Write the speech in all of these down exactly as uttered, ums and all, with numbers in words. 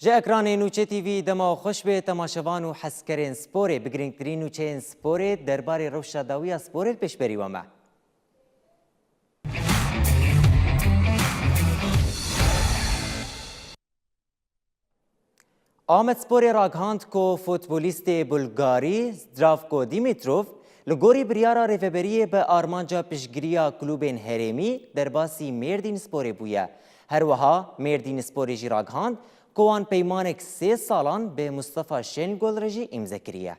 Bi ekranê Nûçe T V dema xweş be temaşevan û hezkerên sporê. Bi girîngtirîn nûçeyên sporê derbarê rewşa dawiya sporê li pêşberî we me. Amedsporê ragihand ku futbolîstê Bulgarî Zdravko Dimitrov li gorî biryara rêveberiyê bi armanca piştgiriya klûbên herêmî derbasî Mêrdînsporê bûye. Her wiha Mêrdînsporê jî ragihand ku wan peymanek sê salan bi Mustafa Şengol re jî îmze kiriye.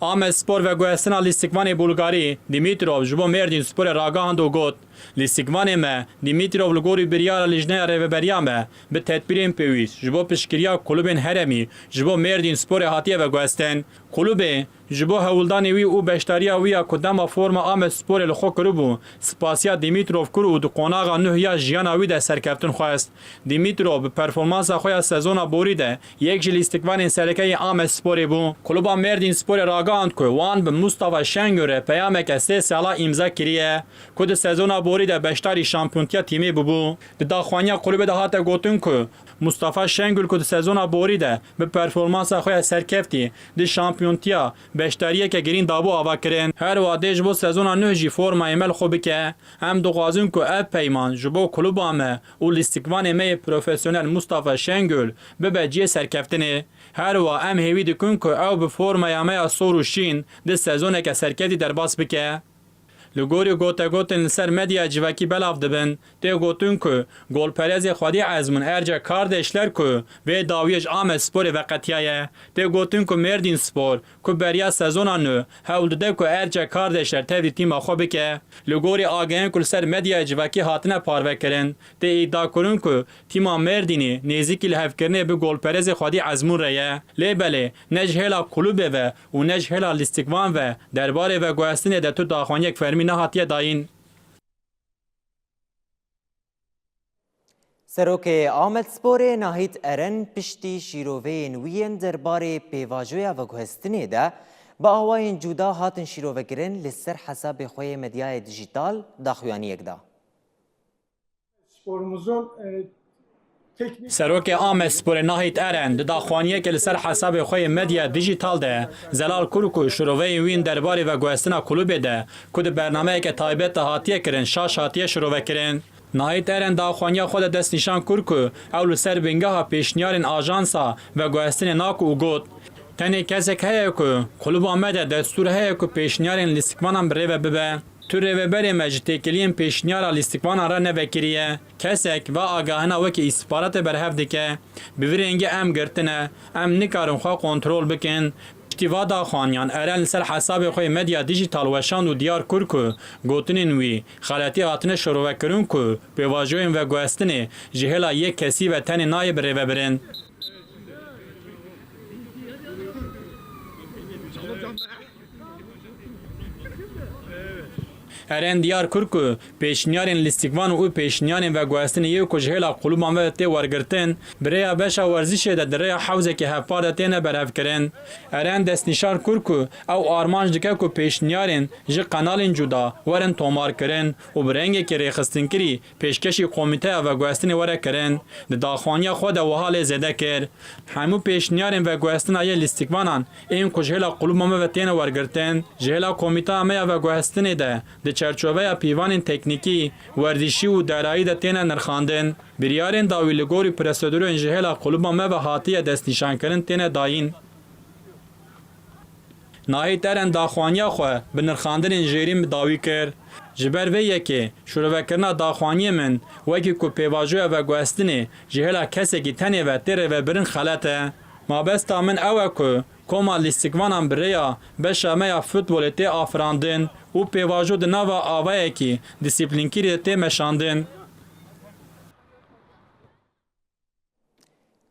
Amedspor veguhestina lîstikvanê Bulgarî Dimitrov ji bo Mêrdînsporê ragihand û got, Lîstikvanê me Dimitrov li gorî biryara Lijneya Rêveberiya me bi tedbîrên pêwîst ji bo piştgiriya klûbên herêmî ji bo Mêrdînsporê hatiye veguhestin. Klûbê ji bo hewldanê wî û beşdariya wî ya ku dema forma Amedsporê li xwe kiribû, spasiya Dimitrov kir û di qonaxa nuh ya jiyana wî de serkeftin xwest. Dimitrov bi performansa xwe ya sezona borî de yek ji lîstikvanên sereke yê Amedsporê bû. Kluba Mêrdînsporê ragihand ku wan bi Mustafa Şengül re peyameke sê sala îmza kiriye, ku di sezona borî de beşdarî şampiyontiya tîmê bûbû. Di daxwaniya klubê de hate gotin ku Mustafa Şengül ku di sezona borî de bi performansa xwe ya serkeftî di şampiyontiya beşdariyeke girîng dabû avakirin. Her wiha dê ji bo sezona nuh jî formayê me li xwe bike. Em dixwazin ku ev peyman ji bo kluba me û lîstikvanê me yê profesyonel Mustafa Şengül bibe cihê serkeftinê. Her wiha em hêvî dikin ku ew bi formaya me ya sor û şîn di sezoneke serketî derbas bike. Li gorî gotegotên li ser medyaya civakî belav dibin, tê gotin ku golperezê xwedî Ezmûn Erce Kardeşler ku vê dawiyê ji Amedsporê veqetiyaye. Tê gotin ku Mêrdînspor ku beriya sezona nû hewl dide ku Erce Kardeşler tevlî tîma xwe bike. Li gorî agahiyên ku li ser medyaya civakî hatine parvekirin, tê îdiakirin ku tîma Mêrdînê nêzîkî lihevkirinê bi golperezê xwedî Ezmûn re ye. Lê belê ne ji hêla klûbê ve û ne ji hêla lîstikvan ve derbarê veguhestinê de tu daxwaniyek fermî nehatiye dayîn. Serokê Amedsporê Nahît Eren piştî şîroveyên wî yên derbarê pêvajoya veguhestinê de bi awayên cuda hatin şîrovekirin li ser hesabê xwe yê medyayê dijîtal daxuyaniyek da. Sporumuzun, e, teknik Serokê Amedsporê Nahît Eren di daxwaniyekê li ser hesabê xwe yê medya dijîtal de zelal kir ku şîroveyên wî yên derbarê veguhestina klûbê de ku di bernameyeke taybet de hatiye kirin, şaş hatiye şîrovekirin. Nahît Eren daxwaniya xwe de destnîşan kir ku ew li ser bingeha pêşniyarên ajansa veguhestinê nake û got, Tenê kesek heye ku klûba me de destûr heye ku pêşniyarên lîstikvanan bi rê ve bibe. Tu rêveberê me ji têkiliyên pêşniyara lîstikvanan re nevekiriye. Kesek va agahina wekî îstixbaratê berhev dike. Bi vî rengî em girtine. Em nikarin xwe kontrol bikin. Piştî va daxwaniyan Eren li ser hesabê xwe yê medya dijîtal weşand û diyar kir ku gotinên wî xeletî hatine şirovekirin ku pêvajoyên veguhestinê ji hêla yek kesî ve tenê nayê birêvebirin. Eren diyar kir ku pêşniyarên lîstikvan û pêşniyanên veguhestinê yê ku ji hêla klûban ve tê wergirtin, bi rêya beşa werzişê de di rêya hewzekî hevpar de têne berhevkirin. Eren destnîşan kir ku ew armanc dike ku pêşniyarên ji qenalên cuda werin tomarkirin û bi rengekî rêxistinkirî pêşkêşî komîteya veguhestinê were kirin. Di daxwaniya xwe de wiha lê zêde kir, Hemû pêşniyarên veguhestina yê lîstikvanan ên ku ji hêla klûba me ve têne wergirtin, ji hêla komîteya me ya veguhestinê de di çerçoveya pîvanên teknîkî, werzîşî û derayî de têne nirxandin. Biryarên dawî li gorî prosedûrên ji hêla klûba me ve hatiye destnîşankirin têne dayîn. Nahît Eren daxwaniya xwe bi nirxandinên jêrîn bi dawî kir. Ji ber vê yekê şirovekirina daxwaniyê min wekî ku pêvajoya veguhestinê ji hêla kesekî tenê ve tê rêvebirin xelet e. Mabesta min ew e ku koma lîstikvanan bi rêya beşa me ya futbolê tê afirandin û pêvajo di nava avayekî dîsîplînkirî de tê meşandin.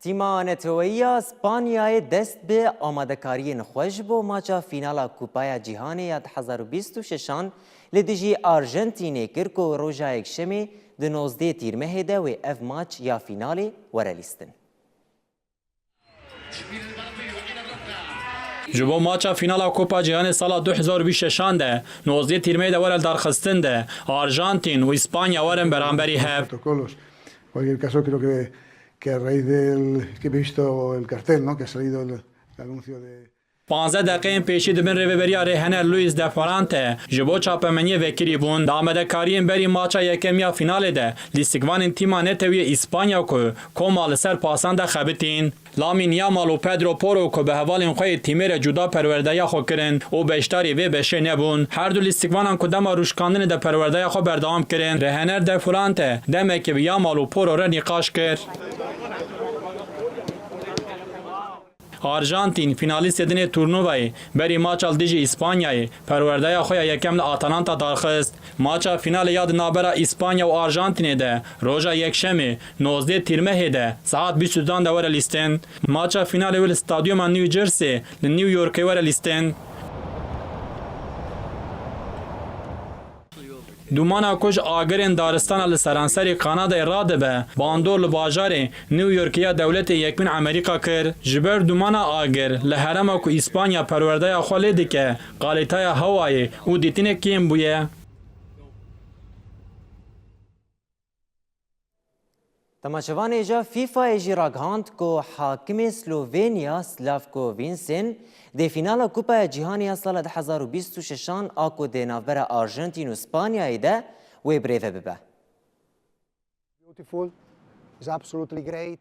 Tîma neteweyî ya Spanyayê dest bi amadekariyên xwe ji bo maça fînala Kupaya Cîhanê ya du hezar û bîst û şeşan li dijî Arjantînê kir ku roja Yekşemê di nozdehê Tîrmehê de wê ev maç ya fînalê were lîstin. Ji bo maça fînala Kupa Cîhanê sala du hezar û bîst û şeşan de nozdehê Tîrmehê de were lidarxistin de Arjantîn û Îspanya werin beramberî hev. Protocolos. Cualquier caso, creo que, que a raíz del que he visto el cartel, ¿no? Que ha salido el, el anuncio de... Panzdeh deqeyên pêşî di bin rêveberiya rêhener Luis de Fuente ji bo çapemeniyê vekirî bûn. Di amadekariyên berî maça yekem ya finalê de lîstikvanên tîma netewî yê Îspanya ku koma li ser pasan de xebitîn. Lamine Yamal û Pedro Porro ku bi hevalên xwe yê tîmê re cuda perwerdeya xwe kirin û beşdarî vê beşê nebûn. Her du lîstikvanan ku dema rûşkandinê de perwerdeya xwe berdewam kirin, rêhener De Fuente demekê bi Yamal û Porro re nîqaş kir. Arjantîn, fînalîstê din ê turnuvayê, berî maça li dijî Îspanyayê, perwerdeya xwe ya yekem li Atalanta darxist. Maça fînalê ya di navbera Îspanya û Arjantînê de, roja Yekşemê, nozdeh Tîrmehê de, saet bîst û duyan de were lîstin. Maça fînalê wê li Stadyuma New Jersey li New Yorkê were lîstin. Dumana ku ji agirên daristana li seranserî Kanadayê radibe, bandor li bajarê New Yorkê ya dewletê yekmîn Amerîka kir. Ji ber dumana agir, li herêma ku Îspanya perwerdeya xwe lê dike, kalîteya hewayê û dîtinê kêm bûye. Temaşevanê ja FIFAyê jî ragihand ku hakimê Slovenya Slavko Vincin dê fînala Kupaya Cîhanê ya sala du hezar û bîst û şeşan a ku dê navbera Arjantîn û Spanyayê de wê birêve bibe. Beautiful. Is absolutely great.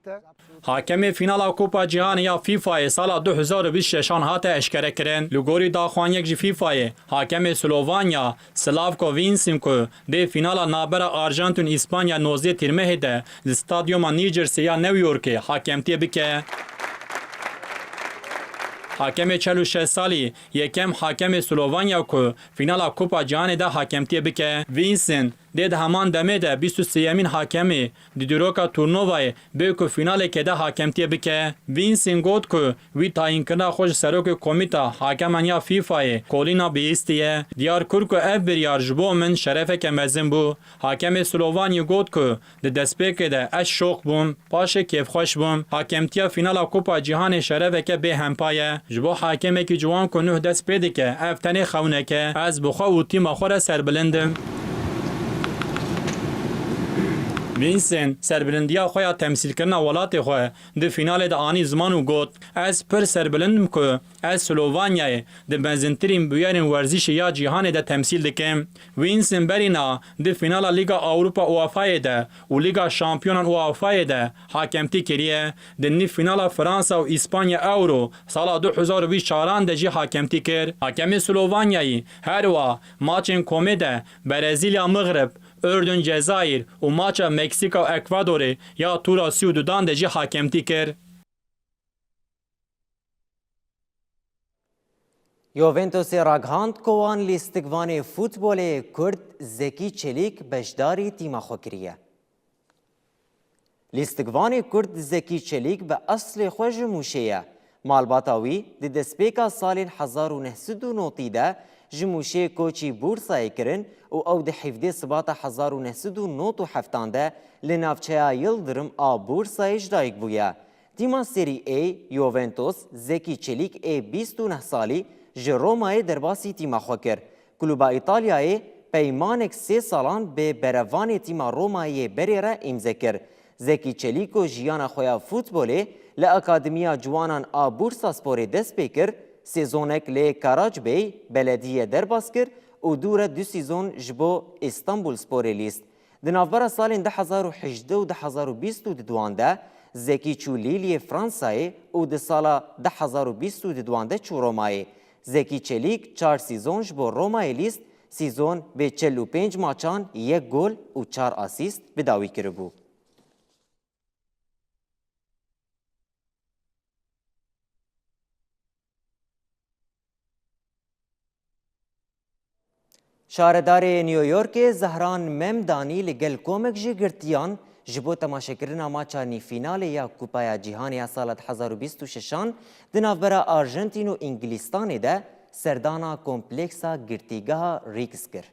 Hakemê fînala Kupa Cîhanê ya FIFAyê sala du hezar û bîst û şeşan hate eşkerekirin. Li gorî daxuyaniyek ji FIFAyê, hakemê Slovanya Slavko Vincin ku dê fînala navbera Arjantîn û Îspanya nozdeh Tîrmehê de li Stadyuma New Jersey ya New Yorkê hakemtiyê bike. Hakemê çel û şeş salî, yekem hakemê Slovanya ku fînala Kupa Cîhanê de hakemtiyê bike. Vincin dê di heman demê de bîst û sêyemîn hakemê di dîroka turnuvayê bê ku fînalê kê de hakemtiyê bike. Vincin got ku wî tayînkirina xwe ji serokê Komîta Hakeman ya FIFAyê Kolîna bihîstiye. Diyar kir ku ev biryar ji bo min şerefeke mezin bû. Hakemê Slovanî got ku di destpêkê de ez şok bûm, paşê kêfxweş bûm. Hakemtiya fînala Kupa Cîhanê şerefeke bê hempa ye. Ji bo hakemekî ciwan ku nuh dest pê dike, ev tenê xewnek e. Ez bi xwe û tîma xwe re serbilind im. Vincent serbilindiya xwe ya temsîlkirina welatê xwe di fînalê de anî ziman û got, Ez pir serbilind im ku ez Slovanyayê di mezintirîn bûyerên werzîşê ya cîhanê de temsîl dikim. Vincent berî na di fînala Lîga Ewropa UEFAyê de û Lîga Şampiyonan UEFAyê de hakemtî kiriye. Di nîv fînala Fransa û Îspanya Euro sala du hezar û bîst û çaran de jî hakemtî kir. Hakemê Slovanyayî her wiha maçên komê de Brezîlya, Mixrib, Urdun, Cezayîr û maça Meksîka û Ekvadorê ya tûra sî û dudan de jî hakemtî kir. Juventosê ragihand ku wan lîstikvanê futbolê Kurd Zekî Çelîk beşdarî tîma xwe kiriye. Lîstikvanê Kurd Zekî Çelîk bi eslê xwe ji Mûşê ye. Malbata wî di destpêka salên hezar û neh sed û notî de ji Mûşê koçî Bûrsayê kirin û ew di hevdeh Sibata hezar û neh sed û nod û heftan de li navçeya Yildirim a Bûrsayê ji dayik bûye. Tîma Serî A, Juventus, Zekî Çelîk ê bîst û neh salî ji Romayê derbasî tîma xwe kir. Klûba Îtalyayê peymanek sê salan bi berevanê tîma Romayê yê berê re îmze kir. Zekî Çelîko jiyana xwe ya futbolê li Akademiya Ciwanan a Bursasporê dest pê kir, sêzonek li Karacbey Belediye derbas kir û dû re du sîzon ji bo Îstanbulsporê lîst. Di navbera salên du hezar û hejdeh û du hezar û bîst û duduan de Zekî çû Lîlyê Fransayê û di sala du hezar û bîst û duduan de çû Romayê. Zekî Çelîk çar sîzon ji bo Romayê lîst, sîzon bi çil û pênc maçan yek gol û çar asîst bi dawî kiribû. Şaredarê New Yorkê Zehran Memdanî li gel komek ji girtiyan ji bo temaşekirina maça nîvfînalê ya Kupaya Cîhanê ya sala du hezar û bîst û şeşan di navbera Arjantîn û Îngilîstanê de serdana kompleksa girtîgeha Reeks kir.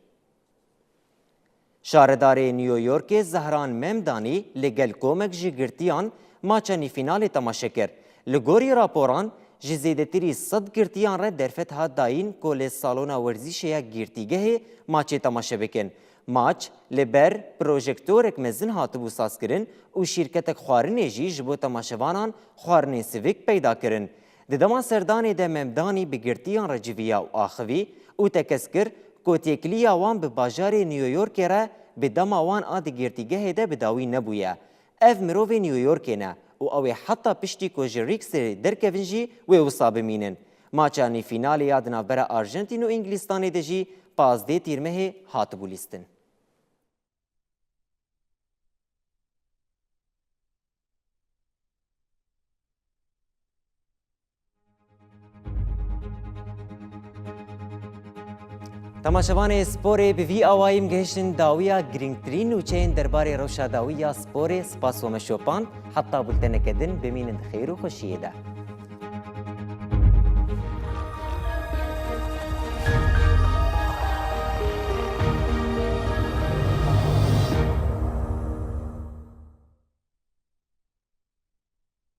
Şaredarê New Yorkê Zehran Memdanî li gel komek ji girtiyan maça nîvfînalê temaşe kir. Li gorî raporan, ji zêdetirî sed girtiyan re derfet hat dayîn ku li salona werzîşê ya girtîgehê maçê temaşe bikin. Maç li ber projektorek mezin hatibû sazkirin û şîrketek xwarinê jî ji bo temaşevanan xwarinên sivik peyda kirin. Di dema serdanê de Memdanî bi girtiyan re civiya û axivî û tekez kir ku têkiliya wan bi bajarê New Yorkê re bi dema wan a di girtîgehê de bi dawî nebûye. Ev mirovên New Yorkê ne û ew ê heta piştî ku ji Rîksê derkevin jî wê wisa bimînin. Maça nîvfînalê ya di navbera Arjantîn û Îngilîstanê de jî pazdeh Tîrmehê hatibû lîstin. Temaşevanê sporê, bi vî awayî em gihiştin dawiya girîngtirîn nûçeyên derbarê rewşa dawî ya sporê. Spas we me şopand. Heta bulteneke din bimînin di xêr û xweşiyê de.